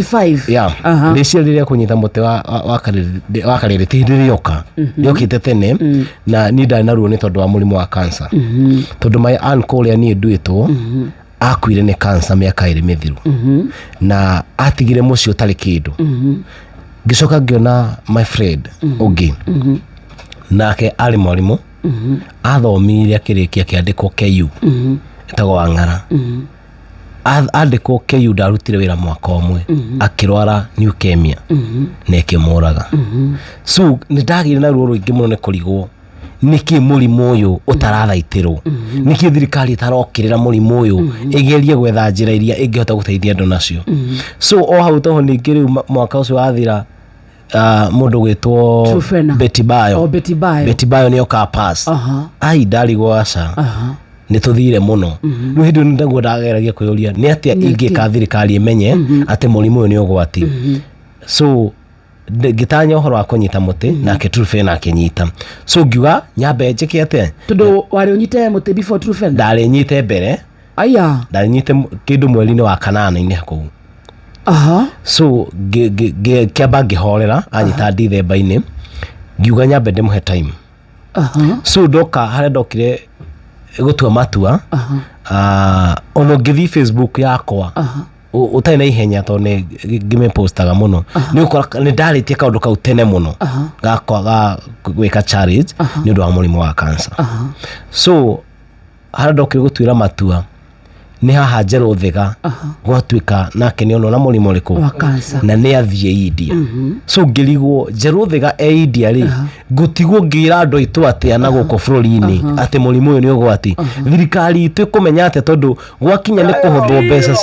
5. Ya. Rĩciria rĩrĩa kũnyita mũtĩ wa karĩrĩ ti hĩndĩ rĩoka, rĩokĩte tene, na niĩ ndarĩ na ruo nĩ tondũ wa mũrimũ wa cancer, tondũ my uncle ũrĩa niĩ nduĩtwo akuire nĩ cancer mĩaka 2 mĩthiru, na atigire mũciĩ ũtarĩ kĩndũ. Ngĩcoka ngĩona my friend ũngĩ, nake arĩ mwarimũ, athomire akĩrĩkia, akĩandĩkwo KU, etagwo Wang'ara. Andĩkwo KU, ndarutire wĩra mwaka ũmwe, akĩrwara leukemia na ĩkĩmũraga. So nĩ ndagĩire na ruo rũingĩ mũno nĩ kũrigwo nĩkĩ mũrimũ ũyũ ũtarathaitĩrwo, nĩkĩ thirikari ĩtarokĩrĩra mũrimũ ũyũ, ĩgerie gwetha njĩra iria ĩngĩhota gũteithia andũ nacio. So o hau toho ningĩ rĩu mwaka ũcio wathira, mũndũ gwĩtwo Trufena. Betty Bayo. O Betty Bayo. Betty Bayo nĩ oka pass. Ai, ndarigwo aca, nĩ tũthire mũno. Rĩu hĩndĩ ĩyo nĩguo ndageragia kwĩyũria nĩ atĩa Nĩ ingĩka thirikari ĩmenye atĩ mũrimũ ũyũ nĩ ũgwati. So ngĩtanya ũhoro wa kũnyita mũtĩ, nake Trufena akĩnyita. So ngiuga nyambe njĩke atĩa? Tondũ warĩ ũnyite mũtĩ before Trufena? Ndarĩ nyite mbere. Aya. Ndarĩ nyite kĩndũ mweri-inĩ wa kanana-inĩ kũu. So ngĩamba ngĩhorera anyita ndithemba-inĩ, ngiuga nyambe ndĩmũhe time. So ndoka harĩa ndokire gũtua matua, ona ũngĩthiĩ Facebook yakwa ũtarĩ na ihenya, tondũ nĩ ngĩmĩpostaga mũno, nĩ ũkora nĩ ndarĩtie kaũndũ kau tene mũno gakwa ga gwĩka challenge nĩ ũndũ wa mũrimũ wa cancer. So harĩa ndokire gũtuĩra matua nĩ haha Njerũ Thiga gwatuĩka nake nĩ onwo na mũrimũ ũrĩkũ? Wa cancer. Na nĩ athiĩ India. So ngĩrigwo, Njerũ Thiga e India rĩ, ngũtigwo ngĩra andũ aitũ atĩa na gũkũ bũrũri-inĩ atĩ mũrimũ ũyũ nĩ ũgwati? Thirikari itũ ĩkũmenya atĩa? Tondũ gwakinya nĩ kũhũthwo mbeca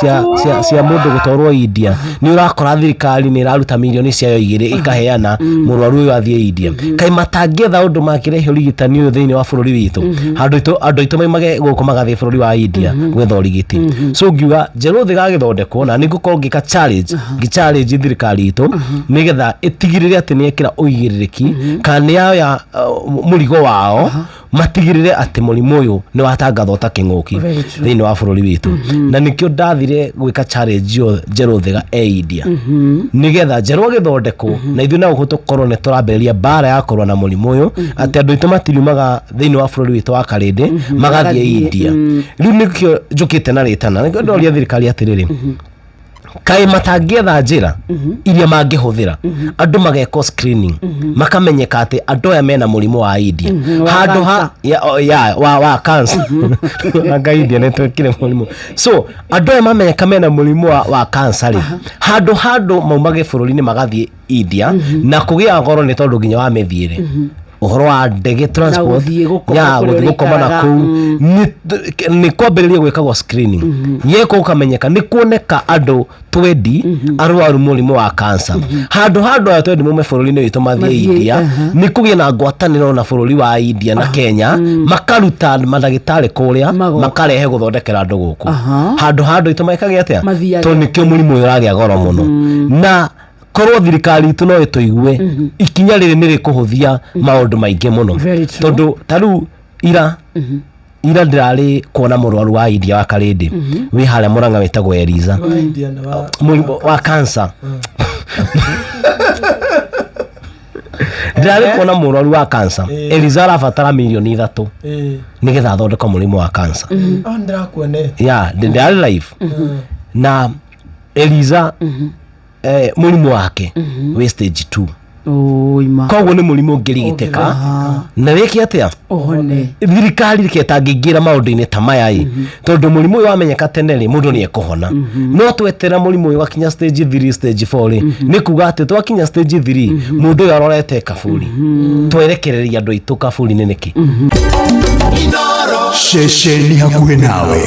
cia mũndũ gũtwarwo India, nĩ ũrakora thirikari nĩ ĩraruta mirioni ciayo 2 ĩkaheana mũrwaru ũyũ athiĩ India. Kaĩ matangĩetha ũndũ mangĩrehe ũrigitani ũyũ thĩinĩ wa bũrũri witũ, handũ andũ aitũ maimage gũkũ magathiĩ bũrũri wa India gwetha ũrigiti? So ngiuga Njerũ Thĩ gagĩthondekwo, na nĩ ngũkorwo ngĩka challenge, ngĩ challenge thirikari itũ nĩgetha ĩtigĩrĩre atĩ nĩ yekĩra ũigĩrĩrĩki kana nĩ yoya mũrigo wao, matigĩrĩre atĩ mũrimũ ũyũ nĩ watangathwo ta kĩng'ũki Very true. thĩinĩ wa bũrũri witũ. Na nĩkĩo ndathire gwĩka challenge ĩyo Njerũ Thĩga e India, nĩgetha Njerũ agĩthondekwo na ithuĩ na gũkũ tũkorwo nĩ tũrambĩrĩria mbara ya kũrũa na mũrimũ ũyũ, atĩ andũ aitũ matiriumaga thĩinĩ wa bũrũri witũ wa Karĩndĩ magathiĩ Magathiĩ, India. Rĩu nĩkĩo njũkĩte na rĩtana, nĩkĩo ndoria thirikari atĩrĩrĩ, kaĩ matangĩetha njĩra iria mangĩhũthĩra andũ magekwo screening, makamenyeka atĩ andũ aya mena mũrimũ wa India wa handũ ha ya, o, ya, wa cancer. Anga India nĩ twekire mũrimũ. So andũ aya mamenyeka mena mũrimũ wa cancer rĩ, handũ handũ maumage bũrũri-inĩ magathiĩ India na kũgĩa goro nĩ tondũ nginya wa mĩthiĩre, ũhoro wa ndege, transport, gũthiĩ gũkoma ya kũrĩa gũthiĩ gũkoma na ũrĩikaraga, kũu. Nĩ kwambĩrĩria gwĩkagwo screening, yekwo gũkamenyeka, nĩ kuoneka andũ 20 arwaru mũrimũ wa cancer, handũ handũ aya 20 mume bũrũri-inĩ witũ mathiĩ Mathiĩ, India, nĩ kũgĩe na ngwatanĩro na bũrũri wa India na Kenya, makaruta mandagĩtarĩ kũrĩa, Magoka. makarehe gũthondekera andũ gũkũ, handũ handũ aitũ mekage atĩa? Mathiage. Tondũ nĩkĩo mũrimũ ũyũ ũragĩa goro mũno, na korwo thirikari itũ no ĩtũigue, ikinya rĩrĩ nĩ rĩkũhũthia maũndũ maingĩ mũno. Very true. Tondũ ta rĩu ira ira ndĩrarĩ kuona mũrwaru wa India wa Karĩndĩ wĩ harĩa Mũrang'a wĩtagwo Eliza. Wa India na wa Mũrimũ wa cancer. Ndĩrarĩ kuona mũrwaru wa cancer. Eliza arabatara mirioni 3 nĩgetha athondekwo mũrimũ wa cancer. Oh, ndĩrakuonete. Ya, ndĩrarĩ live na Eliza. Mũrimũ wake wĩ stage 2. Ũima. Koguo nĩ mũrimũ ũngĩrigitĩka na wĩke atĩa? Ũhone. Thirikari reke ĩtangĩingĩra maũndũ-inĩ ta maya ĩ, tondũ mũrimũ ũyũ wamenyeka tene rĩ, mũndũ nĩ ekũhona. No twetera mũrimũ ũyũ ũgakinya stage 3, stage 4 rĩ, nĩ kuga atĩ twakinya stage 3 mũndũ ũyũ arorete kaburi. Twerekereria andũ aitũ kaburi-inĩ nĩkĩ? Ceceni hakuhĩ nawe.